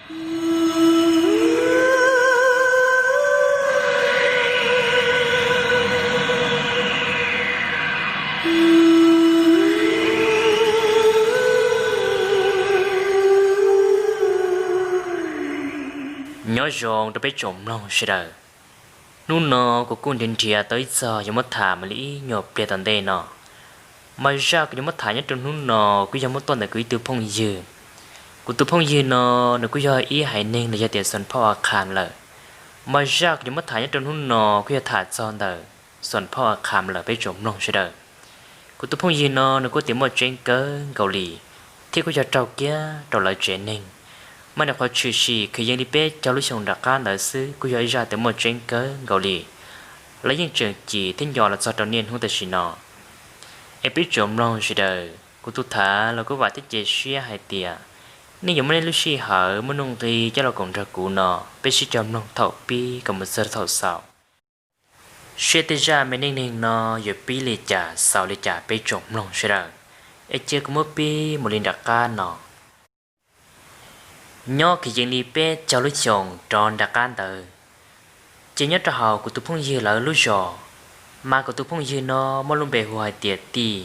Nyob zoo rau peb tsoom mloog sawv daws. Hnub no kuv kuj nrhiav nrhiav tau ib txog yuav muab tham mus li ib nyuag pliag tom ntej no. Mas zaj kuv yuav muab tham nyob rau hnub no kuj yog muab tuaj ntawm kuv ib tug phooj ywg. Kuv tus phooj ywg no nws kuj yog ib haiv neeg los yog tias xoom phauj a kham lawm. Mas zaj kuv yuav muab tham nyob rau hnub no kuj yog tham txog ntawm xoom phauj a kham lawm peb tsoom mloog sawv daws. Kuv tus phooj ywg no nws kuj tias muaj tseeb kawg nkaus li, thiab kuj yog raug kiag rau lawv tsev neeg. Mas nws qhov tshwm sim kwv yees li peb caug lub xyoo nram qab ntawd xwb kuj yog ib zaj tias muaj tseeb kawg nkaus li. Lawv yeej tseem cim thiab nco los txog rau niaj hnub tam sim no. Es peb tsoom mloog sawv daws, kuv tus tham los kuj vam thiab cia siab hais tias nej yuav muaj nej lub sij hawm muaj nuj nqis coj los koom nrog kuv no, peb sib cog mloog thaum pib kom mus txog thaum xaus, saib tej zaj me neej neeg no yuav pib li cas xaus li cas peb tsoom mloog sawv daws. Es cia kuv muab pib mus li nram qab no. Nyob kwv yees li peb caug lub xyoos rov nram qab ntawd, ces nyob rau hauv kuv tus phooj ywg lawv lub zos, mas kuv tus phooj ywg no muaj lub npe hu hais tias Tij.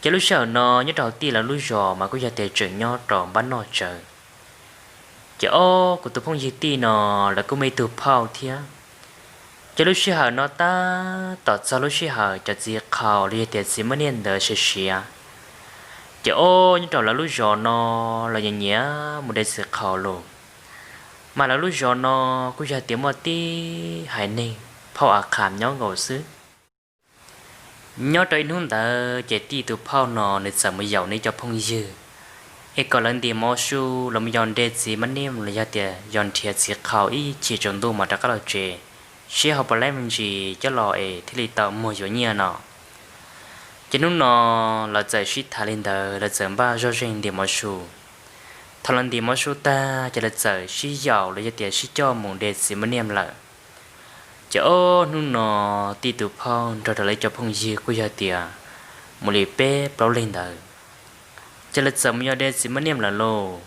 Ces lub sij hawm no nyob rau hauv Tij lawv lub zos mas kuj yog tias tseem nyob rau npab noj tsawv. Ces ob kuv tus phooj ywg Tij no lawv kuj muaj ib tug phauj thiab. Ces lub sij hawm no tab tom txog lub sij hawm cov txiv qhaus los yog tias txiv muaj niam ntawd siav siav. Ces ob nyob rau lawv lub zos no los nyiam nyiam mus de txiv qhaus los. Mas lawv lub zos no kuj yog tias muaj tib haiv neeg phauj a kham nyob nkaus xwb. Nyob rau ib hnub ntawd ces Tij tus phauj no nws txawm mus yaum nws cov phooj ywg, es kom lawv ntim mov su los mus yos de txiv muaj niam los yog tias yos nrhiav txiv qhaus ib chim tsaus ntuj mas rov qab los tsev, seb ho puas laib me ntsis coj los es thiaj li tau muag yuav nyiaj no. Ces hnub no lawv txawm sib tham li ntawd, lawv txawm npaj zoj zeeg ntim mov su. Thaum lawv ntim mov su tag ces lawv txawm sib yaum los yog tias sib coj mus de txiv muaj niam lawm. Ces ob hnub no Tij tus phauj nrog rau lawv cov phooj ywg kuj yog tias mus li peb plaub leeg ntawd, ces lawv txawm mus yos de txiv muaj niam lawm lauj.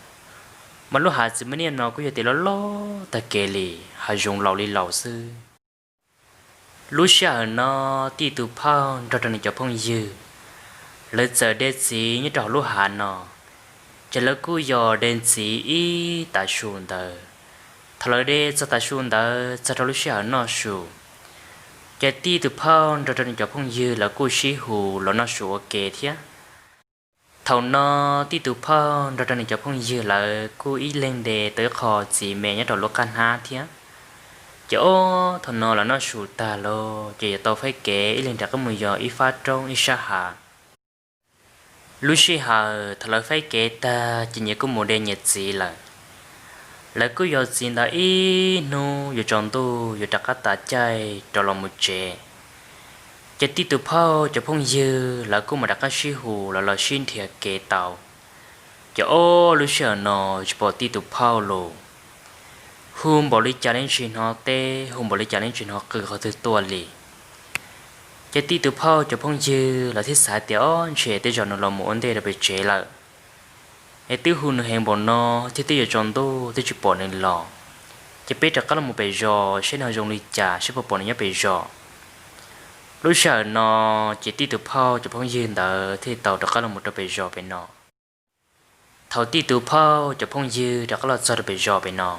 Mas lub hav txiv muaj niam no kuj yog tias loj loj tag kev li, hav zoov laus li laus xwb. Lub sij hawm no Tij tus phauj nrog rau nws cov phooj ywg, lawv txawm de txiv nyob rau hauv lub hav no, ces lawv kuj yos de txiv ib tav su ntawd. Thaum lawv de txog tav su ntawd txog rau lub sij hawm noj su, ces Tij tus phauj nrog rau nws cov phooj ywg lawv kuj sib hu los noj su ua ke thiab. Thaum no Tij tus phauj nrog rau nws cov phooj ywg lawv kuj ib leeg de tau ib qho txiv me nyob rau lub qab hnab thiab. Ces ob thaum no lawv noj su tag los ces yuav tau faib kev ib leeg rov qab mus yos ib fab roob ib sab hav. Lub sij hawm thaum lawv faib kev tag ces nyias kuj mus de nyias txiv lawm. Lawv kuj yos txiv ntawd ib hnub yuav tsaus ntuj yuav rov qab tas caij rov los mus tsev. Ces Tij tus phauj cov phooj ywg lawv kuj mam rov qab sib hu los los sib nrhiav kev tau. Ces ob lub sij hawm no tsis pom Tij tus phauj los, hu npaum li cas los tsis hnov teb, hu npaum li cas los tsis hnov qw qhov twg tuaj li. Ces Tij tus phauj cov phooj ywg lawv thiaj xav tias ob ntshe tej zaum nws los mus ua ntej rau pem tsev lawm, es twb hu nws heev npaum no thiab twb yuav tsaus ntuj twb tsis pom nws los. Ces peb rov qab los mus pem zos seb nws zoo li cas, seb puas pom nws nyob pem zos. Lub sij hawm no ces Tij tus phauj cov phooj ywg ntawd thiaj tau rov qab los mus rau pem zos pem no. Thaum Tij tus phauj cov phooj ywg rov qab los txog rau pem zos pem no,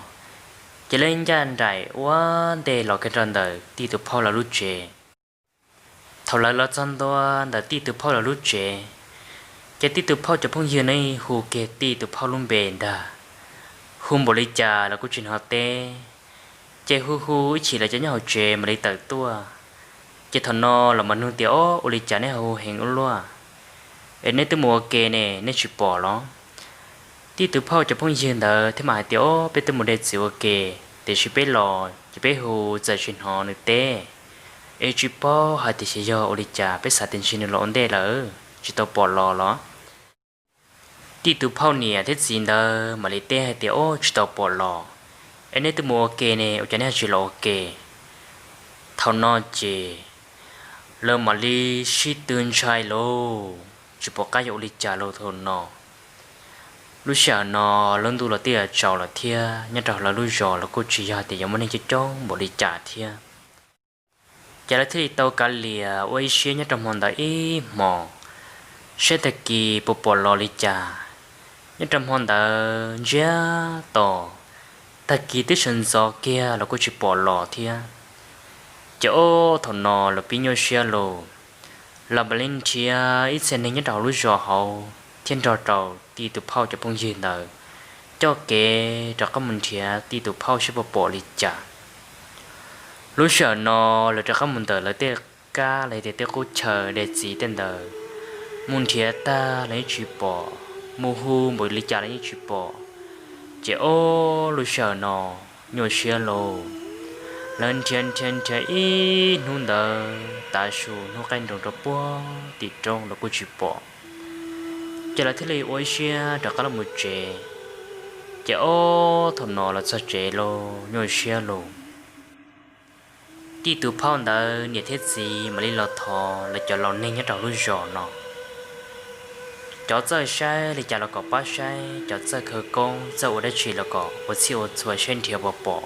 ces lawv ncaj nraim ua ntej los kiag rau ntawm Tij tus phauj lawv lub tsev. Thaum lawv los txog ntua ntawm Tij tus phauj lawv lub tsev, ces Tij tus phauj cov phooj ywg no hu kiag Tij tus phauj lub npe ntag, hu npaum li cas los kuj tsis hnov teb. Ces hu hu ib chim lawv cov nyob hauv tsev mam li tawm tuaj. Ces thaum no los mas nug tias, Ob, ua li cas neb hu heev ua luaj? Es neb twb mus ua ke ne, neb tsis pom los? Tij tus phauj cov phooj ywg ntawd thiaj mam hais tias, Ob, peb twb mus de txiv ua ke, tiam sis peb los ces peb hu txawm tsis hnov nws teb. Es tsis paub hais tias xyov yog ua li cas, peb xav tias ntshe nws los ua ntej lawm tsis tau pom los los? Tij tus phauj niam thiab txiv ntawd mam li teb hais tias, Ob, tsis tau pom los. Es neb twb mus ua ke ne, ua cas neb ho tsis los ua ke? Thaum no ces lawv mam li sib tw ntshai lauj, tsis pom qab yuav ua li cas lauj thaum no. Lub sij hawm no lub ntuj los twb yuav tsaus lawm thiab nyob rau lawv lub zos los kuj tsis yog tias yuav muaj neeg coob coob npaum li cas thiab. Ces lawv thiaj li tau kav liam ua ib siab nyob rau hmo ntawd ib hmos, saib tag kis puas pom los li cas. Nyob rau hmo ntawd ntsiag to, tag kis twb sawv ntxov kiag los kuj tsis pom los thiab. Ces ob thaum no lawv pib nyuaj siab los, lawv mam li nrhiav ib txhia neeg nyob rau hauv lub zos hauv thiab nrog rau tij tus phauj cov phooj ywg ntawd coj kev rov qab mus nrhiav tij tus phauj saib puas pom li cas. Lub sij hawm no lawv rov qab mus ntawm lawv tej kab los yog tias tej qub chaw dej txiv tej ntawd, mus nrhiav tag los yeej tsis pom, mus hu npaum li cas los yeej tsis pom. Ces ob lub sij hawm no nyuaj siab lauj, lawv nrhiav nrhiav nrhiav ib hnub ntawd tav su hnub qaij nroos rau puag tim roob los kuj tsis pom. Ces lawv thiaj li ua ib siab rov qab los mus tsev. Ces ob thaum no los txog tsev los nyuaj siab los, tij tus phauj ntawd niam thiab txiv mam li los thov lawv cov laus neeg nyob rau lub zos no, cov txawj saib li cas los kom pab saib, cov txawj khawv koob txawj ua dab tsi los kom ua txhij ua txhua saib nrhiav puas pom.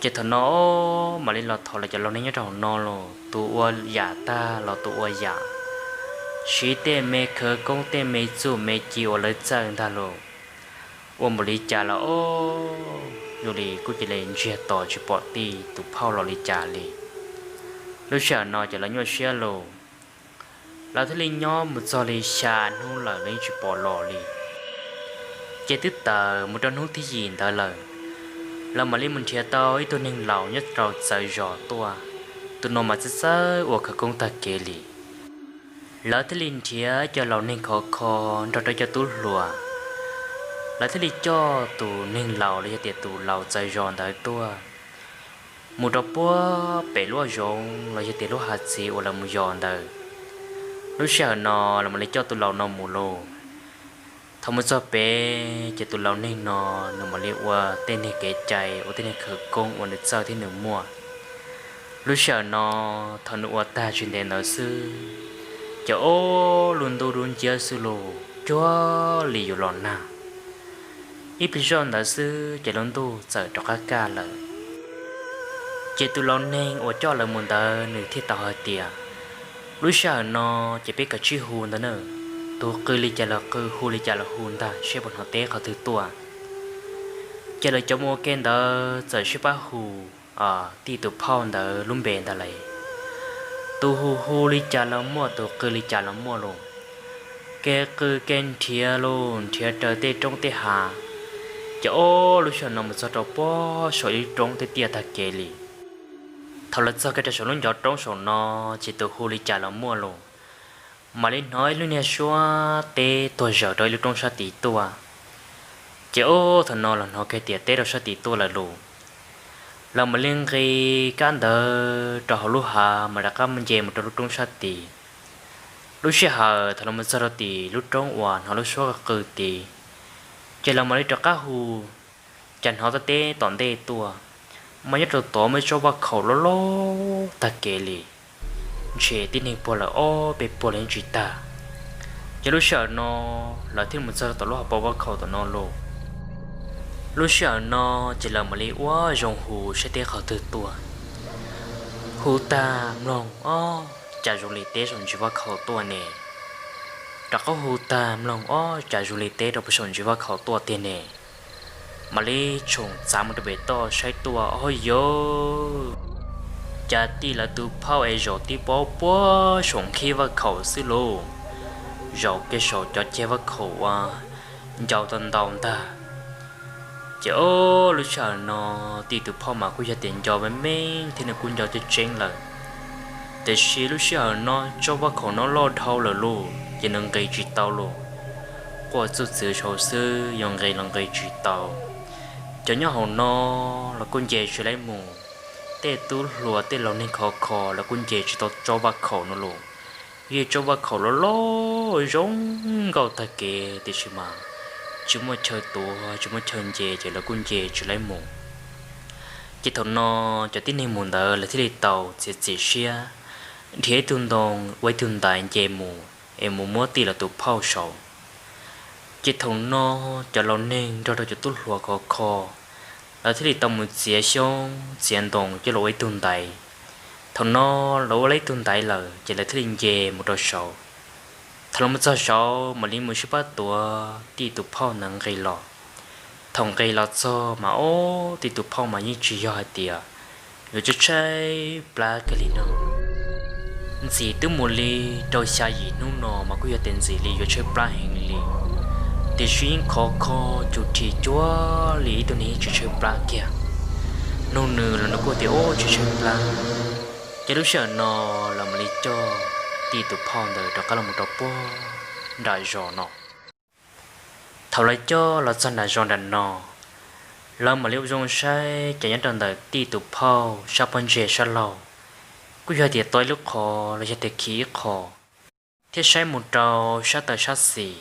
Ces thaum no ob mam li los thov lawv cov laus neeg nyob rau hauv no los tus ua yam tag los tus ua yam, siv tej me khawv koob tej me txuj me ci uas lawv txawj ntag los, ua npaum li cas los ob zoo li kuj cia li ntsiag to tsis pom tij tus phauj los li cas li. Lub sij hawm no ces lawv nyuaj siab los, lawv thiaj li nyob mus txog li xya hnub lawm los yeej tsis pom los li. Ces twb tawm mus rau hnub thib yim ntawd lawm, lawv mam li mus nrhiav tau ib tug neeg laus nyob rau txawv zos tuaj. Tus no mas txawj txawj ua khawv koob tag kev li. Lawv thiaj li nrhiav cov laus neeg khov kho nrog rau cov tub hluas. Lawv thiaj li coj tus neeg laus los yog tias tus laus txawv zos ntawd tuaj mus rau puag pem lub zoov los yog tias lub hav txiv uas lawv mus yos ntawd. Lub sij hawm no lawv mam li coj tus laus no mus lauj. Thaum mus txog pem ces tus laus neeg no nws mam li ua tej neeg kev cai ua tej neeg khawv koob uas nws txawj thiab nws muaj. Lub sij hawm no thaum nws ua tag tsis ntev ntawd xwb, ces ob lub ntuj dub nciab xwb los cuag li yuav los nag. Ib pliag zoj ntawd xwb ces lub ntuj txawm rov qab kaj lawm. Ces tus laus neeg uas coj lawv mus ntawd nws thiaj tau hais tias, lub sij hawm no ces peb kav tsij hu ntag na, tus qw li cas los qw, hu li cas los hu ntag seb puas hnov teb qhov twg tuaj. Ces lawv cov mus ua ke ntawd txawm sib pab hu tij tus phauj ntawd lub npe ntag lauj. Tus hu hu li cas los muaj, tus qw li cas los muaj lauj. Kev qw kev nrhiav lauj, nrhiav raws tej roob tej hav, ces ob lub sij hawm no mus txog rau puag saum ib lub roob tiaj tiaj tag kev li. Thaum lawv txog kiag rau saum lub ncov roob saum no, ces tus hu li cas los muaj lauj. Mam li hnov ib lub niag suab teb tuag zawm rau ib lub roob sab tid tuaj. Ces ob thaum no los hnov kiag tias teb rau sab tid tuaj lawm lauj. Lawv mam li nqis kab ntawd rau hauv lub hav mas rov qab nce mus rau lub roob sab tid. Lub sij hawm thaum lawv mus txog rau tim lub roob uas hnov lub suab qw tid, ces lawv mam li rov qab hu, cas hnov tau teb tom ntej tuaj, mas nyob rau tod muaj ib tsob vaj khaum loj loj tag kev li, ntshe tib neeg puag lawm ob peb puag los yeej tsis tag. Ces lub sij hawm no lawv thiaj mus txog rau tom lub hauv paus vaj khaum tom no lauj. Lub sij hawm no ces lawv mam li ua zoo hu saib teb qhov twg tuaj. Hu tag mloog ob, cas zoo li teb saum ntsis vaj khaum tuaj ne. Rov qab hu tag mloog ob, cas zoo li teb rau puag saum ntsis vaj khaum tuaj tiag ne. Mam li tshoom txav mus rau pem toj saib tuaj ob yos, cas tij lawv tus phauj es zaum tib pob puag saum nkhib vaj khaum xwb lauj. Zaum kiag saum cov ceg vaj khaum uas ncau tau ntau ntag. Ces ob lub sij hawm no tij tus phauj mas kuj yog tias nco me me thiab nws kuj nco tseeb tseeb lawm. Tiam sis lub sij hawm no tsob vaj khaum no loj dhau lawm lauj, ces nws nqis tsis tau lauj. Quaj txuj txwv saud xwb, yog nqis los nqis tsis tau. Cov nyob hauv no los kuj nce tsis laib mus. Tej tub hluas tej laus neeg khov kho los kuj nce tsis tau tsob vaj khaum no lauj. Yeej tsob vaj khaum loj loj zoo nkauj tag kev tiam sis mas tsis muaj chaw tuav tsis muaj chaw nce ces lawv kuj nce tsis laib mus. Ces thaum no cov tib neeg mus ntawd lawv thiaj li tau txiav txim siab nrhiav ib tug ntoo ua ib tug ntais nce mus es mus muab tij lawv tus phauj saud. Ces thaum no cov laus neeg nrog rau cov tub hluas khov kho, lawv thiaj li tau mus txiav xyoob txiav ntoo coj los ua ib tug ntaiv. Thaum no lawv ua tau ib tug ntaiv lawm ces lawv thiaj li nce mus rau saud. Thaum lawv mus txog saud mam li mus sib pab tuav Tij tus phauj ntawd nqis los. Thaum nqis los txog mas ob, Tij tus phauj mas yeej tsis yog hais tias yuav tshaib tshaib plab kawg li no. Ntxim twb mus li rau xya yim hnub no mas kuj yog tias ntxim li yuav tshaib plab heev li, tiam sis yeej khov kho cuag rhi cuag li ib tug neeg yeej tsis tshaib plab kiag. Nug nws los nws kuj tias ub tsis tshaib plab. Ces lub sij hawm no lawv mam li coj Tij tus phauj ntawd rov qab los mus rau puag nram zos no. Thaum lawv coj los txog nram zos nram no, lawv mam li ua zoo saib ces nyob rau ntawm Tij tus phauj sab pob ntseg sab laug kuj yog tias tau ib lub qhov los yog tias khi ib qho, thiab saib mus rau sab taw sab xis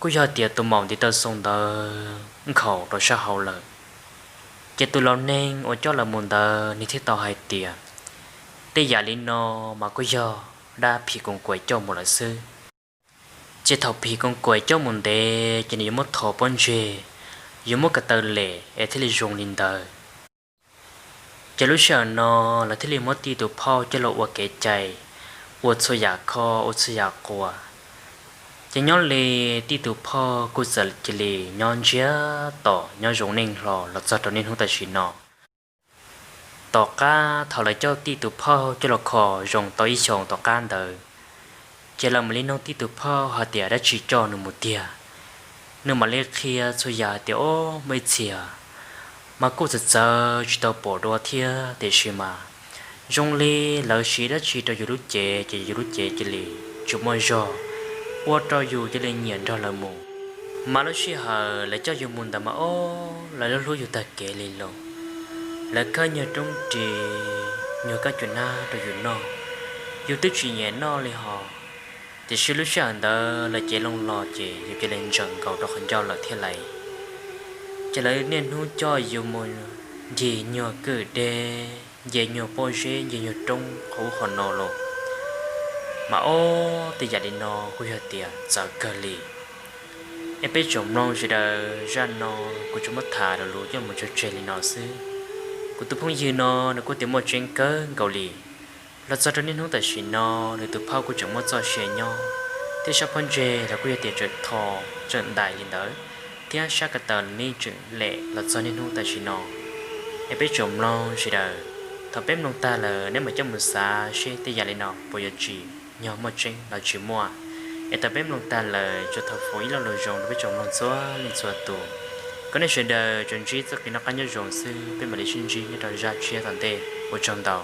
kuj yog tias tus maum ntiv taw xoo ntawd nkhaus rau sab hauv lawm. Ces tus laus neeg uas coj lawv mus ntawd nws thiaj tau hais tias tej yam li no mas kuj yog dab phim koos kuam coj mus lawm xwb. Ces thaum phim koos kuam coj mus ntev ces nws yuav muab thov pob ntseg, yuav muab ko taw lem es thiaj li zoo li ntawd. Ces lub sij hawm no lawv thiaj li muab Tij tus phauj coj los ua kev cai, ua txhua yam kho ua txhua yam quas. Ces nyob li Tij tus phauj kuj txawm cia li nyob ntsiag to nyob zoo neej hlo los txog rau niaj hnub tam sim no. Tom qab thaum lawv coj Tij tus phauj coj los kho zoo tau ib xyoos tom qab ntawd, ces lawv mam li nug Tij tus phauj hais tias dab tsi coj nws mus tiag. Nws mam li qhia txhua yam hais tias o, muaj ib txhia mas kuj txawv txawv tsis tau pom dua thiab tiam sis mas zoo li lawv siv dab tsi rau yus lub cev ces yus lub cev cia li tsis muaj zog, ua rau yus cia li nyiam nrog lawv mus. Mas lub sij hawm lawv coj yus mus ntawd mas o, lawv hlub hlub yus tag kev li los. Lawv khawb nyuag roob ris, nyuag kab cuam nab rau yus noj, yus twb tsis nyiam noj li hos. Tiam sis lub sij hawm ntawd lawv cev loo los ces yus cia li ntsees nkaus rau qhov ncauj lawm thiab lauj. Ces lawv niaj hnub coj yus mus ncig nyuag kwj deg, nce nyuag pob zeb, nce nyuag roob qhov ub qhov no los. Mas ob, tej yam li no kuj yog tias txawv kawg li. Es peb tsoom mloog sawv daws, zaj no kuv tsuas muab tham lus coj mus tso tseg li no xwb. Kuv tus phooj ywg no nws kuj tias muaj tseeb kawg nkaus li. Los txog rau niaj hnub tam sim no nws tus phauj kuj tseem muaj txoj sia nyob, thiab sab pob ntseg los kuj yog tias tseem tho tseem ntais li ntawd, thiab sab ko taw los yeej tseem lem los txog niaj hnub tam sim no. Es peb tsoom mloog sawv daws, thaum peb mloog tag lawm neb mam coj mus xav seb tej yam li no puas yuav tsim nyog muaj tseeb los tsis muaj. Es thaum peb mloog tag lawm tsuas thov foom ib lo lus zoo rau peb tsoom mloog txhua leej txhua tus, kom nej sawv daws tsuas ntsib txoj kev noj qab nyob zoo xwb, peb mam li sib ntsib nyob rau zaj tshiab tom ntej, ua tsaug ntau.